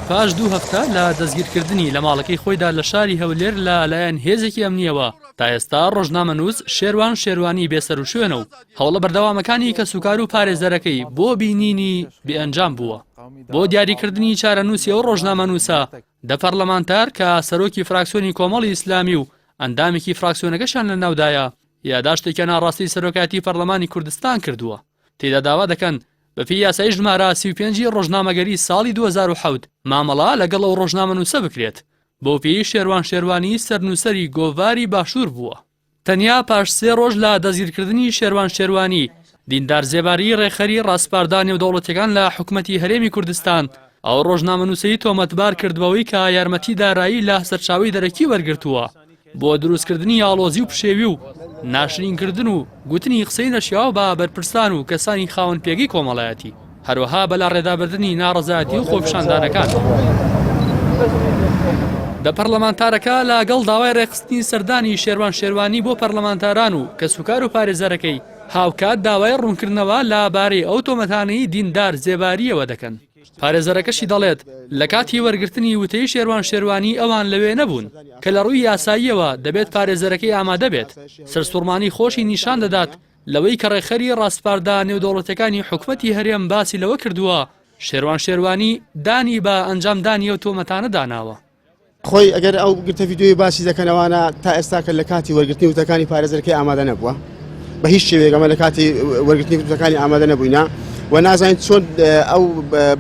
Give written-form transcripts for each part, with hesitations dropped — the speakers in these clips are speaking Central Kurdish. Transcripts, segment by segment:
پاش دوو هەفتە لە دەستگیرکردنی لە ماڵەکەی خۆیدا لە شاری هەولێر لە لایەن هێزێکی ئەمنییەوە، تا ئێستا ڕۆژنامەنووس شێروان شێروانی بێسەروشوێنە و هەوڵە بەردەوامەکانی کەسوکار و پارێزەرەکەی بۆ بینینی بێ ئەنجام بووە. بۆ دیاریکردنی چارەنووسی ئەو ڕۆژنامەنووسە، دە پەرلەمانتار کە سەرۆکی فراکسیۆنی کۆمەڵی ئیسلامی و ئەندامێکی فراکسیۆنەکەشیان لەناودایە، یاداشتێکیان ئاڕاستەی سەرۆکایەتی پەرلەمانی کوردستان کردووە، تێیدا داوا دەکەن بەپێی یاسای ژمارە 35 ی ڕۆژنامەگەری ساڵی 2007 مامەڵە لەگەڵ ئەو ڕۆژنامەنووسە بکرێت، بەوپێیەی شێروان شێروانی سەرنووسەری گۆڤاری باشوور بووە. تەنیا پاش سێ ڕۆژ لە دەستگیرکردنی شێروان شێروانی، دیندار زێباری ڕێکخەری ڕاسپاردە نێودەوڵەتیەکان لە حکومەتی هەرێمی کوردستان، ئەو ڕۆژنامەنووسەی تۆمەتبار کرد بەوەی کە یارمەتی دارایی لە سەرچاوەی دەرەکی وەرگرتووە بۆ دروستکردنی ئاڵۆزی و پشێوی و ناشرینکردن و گوتنی قسەی نەشیاو بە بەرپرسان و کەسانی خاوەن پێگەی کۆمەڵایەتی، هەروەها بەلاڕێدابردنی ناڕەزایەتی و خۆپیشاندانەکان. دە پەرلەمانتارەکە لەگەڵ داوای ڕێکخستنی سەردانی شێروان شێروانی بۆ پەرلەمانتاران و کەسوکار و پارێزەرەکەی، هاوکات داوای ڕوونکردنەوە لە بارەی ئەو تۆمەتانەی دیندار زێبارییەوە دەکەن. پارێزەرەکەشی دەڵێت، لە کاتی وەرگرتنی وتەی شێروان شێروانی ئەوان لەوێ نەبوون، کە لە ڕووی یاساییەوە دەبێت پارێزەرەکەی ئامادە بێت، سەرسوڕمانی خۆشی نیشان دەدات لەوەی کە ڕێکخەری ڕاسپاردە نێودەوڵەتیەکانی حکومەتی هەرێم باسی لەوە کردووە، شێروان شێروانی دانی بە ئەنجامدانی ئەو تۆمەتانەدا ناوە. خۆی ئەگەر ئەو گرتە ڤیدیۆی باسی دەکەن ئەوانە تا ئێستاکە لە کاتی وەرگرتنی وتەکانی پارێزەرەکەی ئامادە نەبووە بە هیچ شێوەیەک ئەمە لە کاتی وەرگرتنی وتەکانی ئامادە نەبووینە و نازانین چۆن ئەو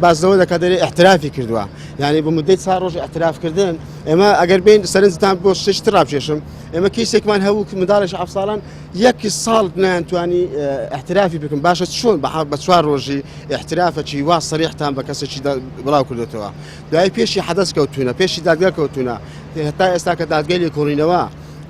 باس لەوە دەکات دەرێ احترافی کردووە یعنی بە مدەی چوار ڕۆژ احتراف کردن ئێمە ئەگەر بین سەرنجتان بۆ شتێکی تر ڕابکێشم ئێمە کەیسێکمان هەبوو منداڵێکی حەفت ساڵان یەک ساڵ نەیانتوانی احترافی بکەن باشە چۆن بە چوار ڕۆژی احترافەکی وا سەریحتان بە کەسێکی بڵاو کردێتەوە دوای پێشی حەدەس کەوتونە پێشی دادگا کەوتونە هەتا ئێستا کە دادگای لێکۆڵینەوە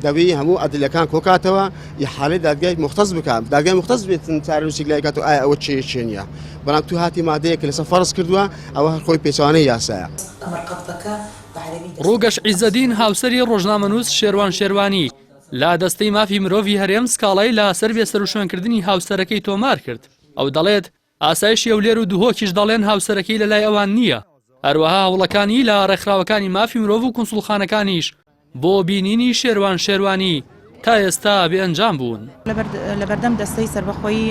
دەبی هەموو ئەدلەکان کۆکاتەوە ئیحالەی دادگای مختص بکات دادگای مختص بێتن چارەنووسێک لای کات و ئایا ئەوە چێ چێ نییە بەڵام تو هاتی مادەیەک لەسەر فەرز کردووە ئەوە هەر خۆی پێچەوانەی یاسایە. ڕووگەش عیزەدین هاوسەری ڕۆژنامەنووس شێروان شێروانی لە دەستەی مافی مرۆڤی هەرێم سکاڵای لە سەر بێسەروشوێنکردنی هاوسەرەکەی تۆمار کرد ئەو دەڵێت ئاسایشی هەولێر و دهۆکیش دەڵێن هاوسەرەکەی لەلای ئەوان نییە، هەروەها هەوڵەکانی لە ڕێکخراوەکانی مافی مرۆڤ و کونسوڵخانەکانیش بۆ بینینی شێروان شێروانی تا ئێستا بێ ئەنجام بوون. لەبەردەم دەستەی سەربەخۆی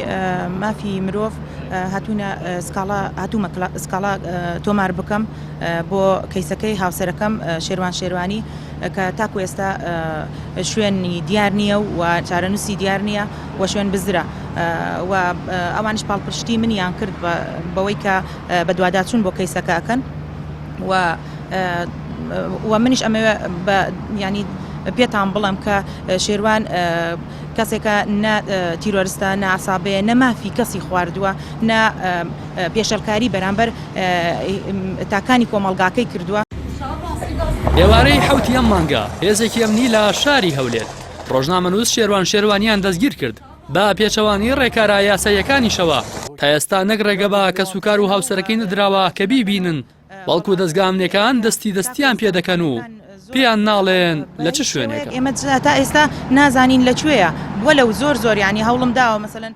مافی مرۆڤ هاتوونە سکاڵا هاتوومە سکاڵا تۆمار بکەم بۆ کەیسەکەی هاوسەرەکەم شێروان شێروانی کە تاکو ئێستا شوێنی دیار نییە و چارەنووسی دیار نییە و شوێن بزرە و ئەوانیش پاڵپشتی منیان کرد بەوەی کە بەدواداچوون بۆ کەیسەکە ئەکەن و و منیش ئەمەوێ بە ینی پێتان بڵێم کە شێروان کەسێکە نە تیرۆرستە نە عسابەیە نە مافی کەسی خواردووە نە پێشەلکاری بەرامبەر تاکانی کۆمەڵگاکەی کردووە. ئێوارەی حەوتی ئەم مانگە هێزێکی ئەمنی لە شاری هەولێر ڕۆژنامەنووس شێروان شێروانیان دەستگیر کرد بە پێچەوانەی ڕێکارە یاساییەکانیشەوە تا ئێستا نەک ڕێگە بە کەسوکار و هاوسەرەکەی نەدراوە کە بیبینن بەڵکو دەزگا ئەمنیەکان دەستی دەستیان پێدەکەن و پێیان ناڵێن لە چ شوێنێکە. ئێمە تا ئێستا نازانین لە کوێیە وەلەو زۆر زۆر یانی هەوڵم داوە مەسەلەن.